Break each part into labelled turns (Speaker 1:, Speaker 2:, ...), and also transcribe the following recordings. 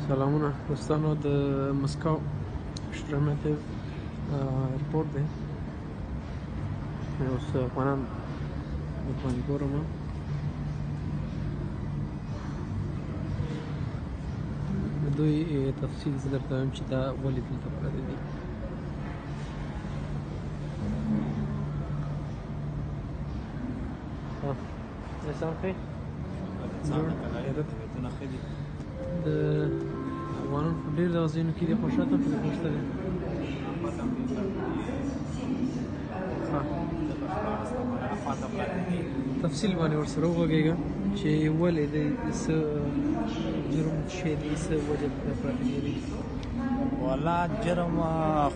Speaker 1: سلامونه دوستانو، د مسکو شرمتیف airport دی. اوس افغانان ورباندې ګورم. د دوی تفصیل زه درته وایم چې دا ولې دلته پراته دي. احسان ښه د افغانانو په ډېر دغه ځایونو کې دي، خو شاته هم پرې شته دی. تفصیل باندې ورسره وغږېږه چې ولې دی، څه جرم شی دی، څه وجه دلته پراته دي.
Speaker 2: والا جرم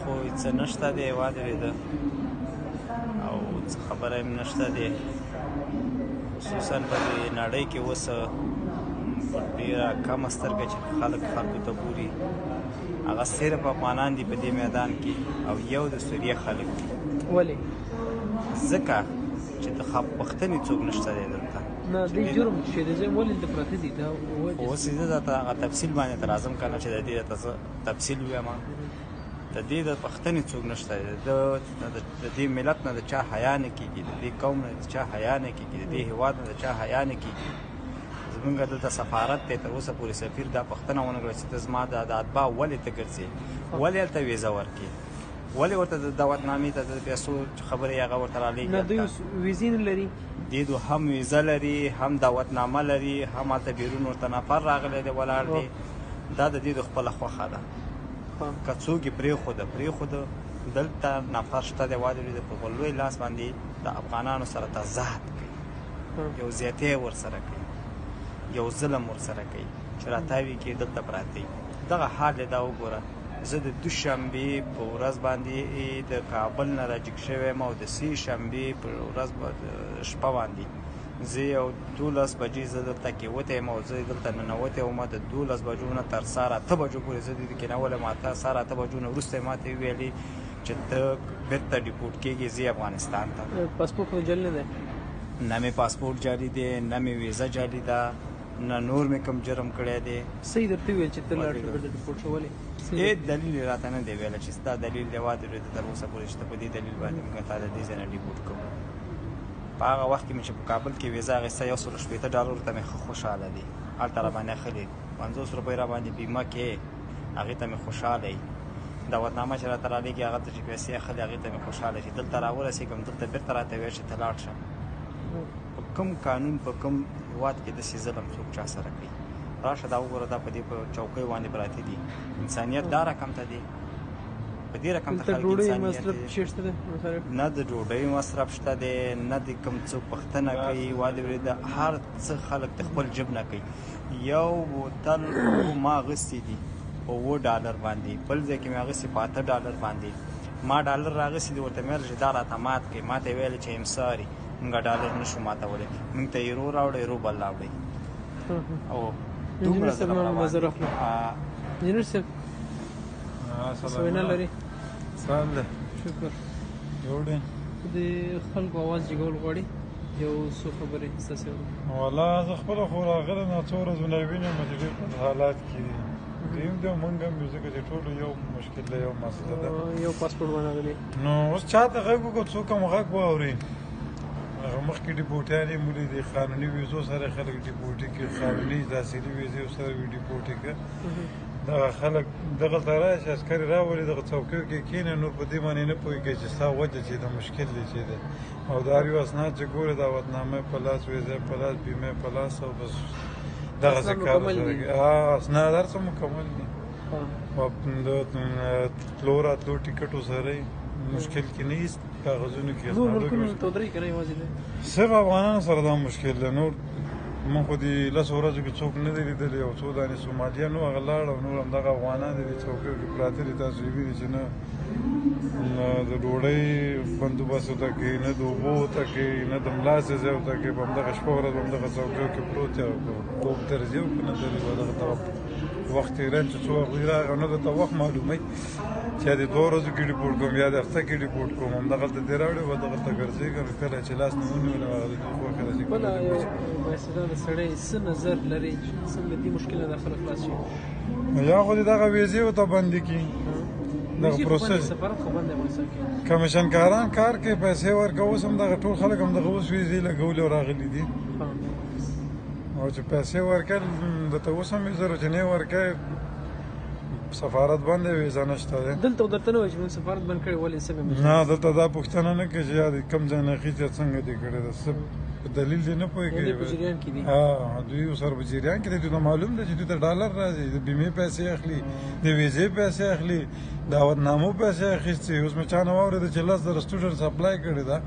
Speaker 2: خو څه نشته دی، وادرېده او څه خبره هم نشته دی. خصوصا په دې نړۍ کې اوس په ډېره کمه سترګه چې خلک خلکو ته ګوري، هغه صرف افغانان دي په دې میدان کې، او یو د سوریې خلک دي.
Speaker 1: ولې؟
Speaker 2: ځکه چې د پښتنې څوک نشته دی دلته.
Speaker 1: نه، دې جرم څه دی، زه ولې دلته پراته دي؟ دا
Speaker 2: خو اوس زه درته هغه تفصیل باندې ته راځم که نه، چې د دې درته زه تفصیل ووایم. د دې د پښتنې څوک نشته دی، د دې ملت نه د چا حیا نه کېږي، د دې قوم نه د چا حیا نه کېږي، د دې هېواد نه د چا حیا نه کېږي. زمونږ دلته سفارت دی، تر اوسه پورې سفیر دا پوښتنه ونه کړه چې ته زما د اتباع ولې ته ګرځې، ولې هلته ویزه ورکې، ولې ورته د دعوتنامې ته د پیسو خبرې هغه ورته رالېږي.
Speaker 1: نه، دوی اوس ویزې نه لري.
Speaker 2: دې دو هم ویزه لري، هم دعوتنامه لري، هم هلته بیرون ورته نفر راغلی دی ولاړ دی. دا د دې د خپله خوښه ده، که څوک یې پرېښوده. دلته نفر شته دی، وادي په لوی لاس باندې د افغانانو سره تضاد کوي، یو زیاتی ورسره کوي، یو ظلم ورسره کوي چې راتاوي کې دلته پراته دي. دغه حال دی. دا وګوره، زه د دوشنبې په ورځ باندې د کابل نه راجیګ شوی یم، او د سې شنبې په ورځ شپه باندې زه یو 12 بجې زه دلته کېوتی یم، او زه دلته ننوتی وم. د 12 بجو نه تر سهار 8 بجو پورې زه دې کېنولم. سهار 8 بجو نه وروسته یې ماته وویلې چې ته بېرته deport کېږې، ځې افغانستان ته.
Speaker 1: پاسپورټ خو جعلي نه دی؟
Speaker 2: نه مې پاسپورټ جعلي دی، نه مې ویزه جعلي ده، نه نور مې کوم جرم کړی دی.
Speaker 1: څه یې درته وویل چې ته لاړ شې بېرته deport شې؟ ولې؟
Speaker 2: هېڅ دلیل یې راته نه دی ویلی چې ستا دلیل دی وادرېده تر اوسه پورې چې ته په دې دلیل باندې موږ تا د دې ځای نه deport کوو. په هغه وخت کې مې چې په کابل کې ویزه اخیسته، 160 ډالرو ته مې ښه خوشحاله دي، هلته راباندې اخلي 50 روپۍ راباندې بیمه کې، هغې ته مې خوشحاله یي. دعوتنامه چې راته رالېږي هغه ته چې پیسې اخلي هغې ته مې خوشحاله چې دلته راورسېږم، دلته بېرته راته ویل چې ته لاړ شه. په کوم قانون په کوم هېواد کې داسې ظلم څوک چا سره کوي؟ راشه دا وګوره، دا په دې په چوکۍ باندې پراته دي. انسانیت دا رقم ته دی، په دې رقم ته خلک انسانیت
Speaker 1: دی.
Speaker 2: نه د ډوډۍ مصرف شته دی، نه د کوم څوک پوښتنه کوي. وادي د هر څه خلک د خپل جیب نه کوي. یو بوتل ما اخیستي دي په $7 باندې، بل ځای کې مې اخیستي په $8 باندې. ما ډالر راغیستي دي، ورته مې ویل چې دا راته مات کړئ. ما ته یې ویل چې I'm sorry، موږ ډالر نه شو ماتولی، موږ ته یورو راوړئ، روبل راوړئ. او دومره ظلم روان دی.
Speaker 1: انجینر صاحب څه وینا لري؟
Speaker 3: سلام دی،
Speaker 1: شکر.
Speaker 3: جوړ یې؟
Speaker 1: د خلکو اواز جګول غواړي، یو څو خبرې ستاسې اورم.
Speaker 3: والا زه خپله خو راغلی نه څو ورځې نه وینم چې ډېر په حالات کې دي. دوی هم دی او موږ هم یو، ځکه چې ټولو یو مشکل دی، یو مسله ده.
Speaker 1: یو پاسپورټ باندې راغلي.
Speaker 3: نو اوس چا ته غږ وکړو، څوک هم غږ واوري؟ هغه مخکې ډیپورټیان یې ولیدې، قانوني ویزو سره خلک ډیپورټي کړي، قانوني تحصیلي ویزې سره وي ډیپورټي کړي. دغه خلک دغلته راشي، عسکر یې راولي، دغه څوکیو کې کښېني، نور په دې باندې نه پوهېږي چې ستا وجه چې ده، مشکل دی چې ده. او د هر یو اسناد چې ګورې، دعوتنامه په لاس، ویزه په لاس، بیمه په لاس، او بس دغسې کار سره. اسناد هر څه مکمل دي، د تلو راتلو ټیکټو سره مشکل کې نه، هېڅ کاغذونو کې.
Speaker 1: نور ملکونو ته درې که نه یوازې دی؟
Speaker 3: صرف افغانانو سره دا مشکل دی. نور موږ خو دې 10 ورځو کې څوک نه دی لیدلی، او څو دانې سومالیان وو هغه لاړ، او نور همدغه افغانان دي څوکیو کې پراته دي. تاسو یې وینئ چې نه نه د ډوډۍ بندوبست ورته کوي، نه د اوبو ورته کوي، نه د ملاسې ځای ورته کوي. په همدغه شپه ورځ همدغه څوکیو کې پروت دی، خوب درځي او که نه درځي، دغه دغه وخت تېرن چې څو هغوی راغی، نه درته وخت معلوموي چې یا د 2 ورځو کې ډیپورټ کوم یا د هفته کې ډیپورټ کوم. همدغلته دې راوړي به دغلته ګرځېږم، کله چې لاس نه ونیولم هغه د دوی خوښه ده چې
Speaker 1: بله یو بااستعداده سړی څه نظر لري چې څنګه دې مشکل نه دا خلک خلاص شي؟
Speaker 3: یا خو دې دغه ویزې ورته بندې کړي، دغه پروسس.
Speaker 1: سفارت خو بند دی افغانستان کې،
Speaker 3: کمیشنکاران کار کوي، پیسې ورکوي. اوس هم دغه ټول خلک هم دغه اوس ویزې لګولي او راغلي دي، او چې پیسې ورکړي درته اوس هم ویزه چې نه ورکوي سفارت بند دی، ویزه نشته دی.
Speaker 1: دلته درته نه وایي چې موږ سفارت بند کړی ولې څنګه؟
Speaker 3: نه، دلته دا پوښتنه نه کوي چې یا د کوم ځای نه اخیستې څنګه دې کړې ده، څه په دلیل دې نه پوهېږي.
Speaker 1: په جریان کې دي.
Speaker 3: دوی سره په جریان کې دي، دوی ته معلوم ده چې دوی ته ډالر راځي، د بیمې پیسې اخلي، د ویزې پیسې اخلي، دعوتنامو پیسې اخیستې. اوس مې چا نه واورېده چې 10,000 students apply کړې ده،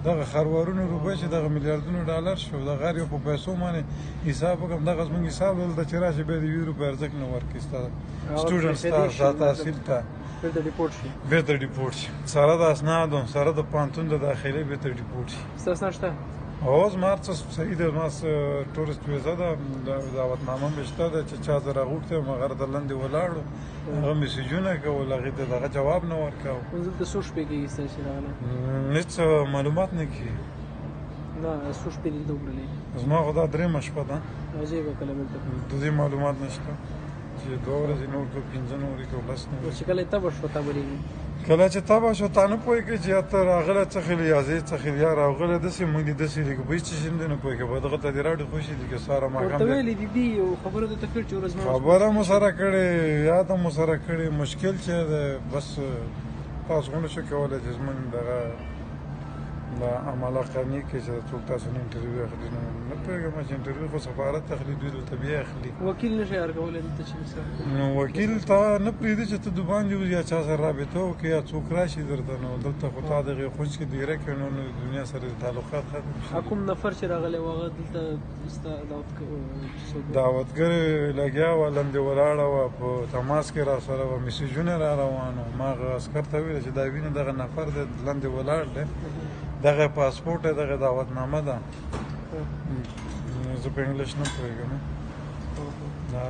Speaker 3: دغه خروارونو روپۍ چې دغه میلیاردونو ډالر شو، دغه هر یو په پیسو باندې حساب وکړم، دغه زموږ حساب دلته چې راشي بیا د یو روپۍ ارزښت نه ورکوي ستا students ته، ستا تحصیل ته،
Speaker 1: بیرته deport شي،
Speaker 3: بیرته deport شي، سره د اسنادو، سره د پوهنتون د داخلې بیرته deport شي.
Speaker 1: ستا اسناد شته؟
Speaker 3: هو، زما هر څه صحیح دی، زما tourist ویزه ده، دعوتنامه مې شته ده چې چا زه راغوښتی وم، هغه راته لاندې ولاړ و، هغه مسیجونه کول، هغې ته دغه جواب نه ورکاوه.
Speaker 1: اوس دلته څو شپې کېږي ستا چې راغلی؟
Speaker 3: هېڅ معلومات نه کېږي.
Speaker 1: نه، څو شپې دلته وکړلې؟
Speaker 3: زما خو دا درېیمه شپه ده.
Speaker 1: راځئ به کله بېرته؟
Speaker 3: د دې معلومات نشته چې 2 ورځې نور که 5 نورې که 10 نورې.
Speaker 1: اوس چې کله یې تبه شوه تا به لېږي؟
Speaker 3: کله چې تبه شو تا نه پوهېږي چې یا ته راغلی څه خېلې یا زه څه خېلې، یا راغلی داسې موږ دې داسې لیکو، په هېڅ شي هم دې نه پوهېږي. په دغه ته دې راوړي خوشې دي که سهار ماښام
Speaker 1: ورته ویلي دي دي یو خبره درته کړې چې ورځ
Speaker 3: خبره مو سره کړې، یاده مو سره کړې. مشکل چې دی بس تاسو خو نه شو کولی چې زموږ دغه د عمله قانع کړي چې څوک تاسو نه انټرویو اخلي. نو نه پوهېږم چې انټرویو خو سفارت اخلي، دوی دلته بیا اخلي.
Speaker 1: وکیل نه شي ورکولی دلته چې مثال
Speaker 3: نو وکیل تا نه پرېږدي چې ته دباندې وځي یا چا سره رابطه وکړې یا څوک راشي درته. نو دلته خو تا دغې خونج کې دیره کړې، نو دنیا سره تعلقات ختم شي.
Speaker 1: کوم نفر چې راغلی و هغه دلته ستا
Speaker 3: دعوتګر لګیا وه، لاندې ولاړه وه، په تماس کې را سره وه، مسیجونه را روان وو. ما هغه عسکر ته ویل چې دا وینې دغه نفر دی لاندې ولاړ دی، دغه پاسپورټ دی، دغه دعوتنامه ده. زه په انګلیش نه پوهېږم. دا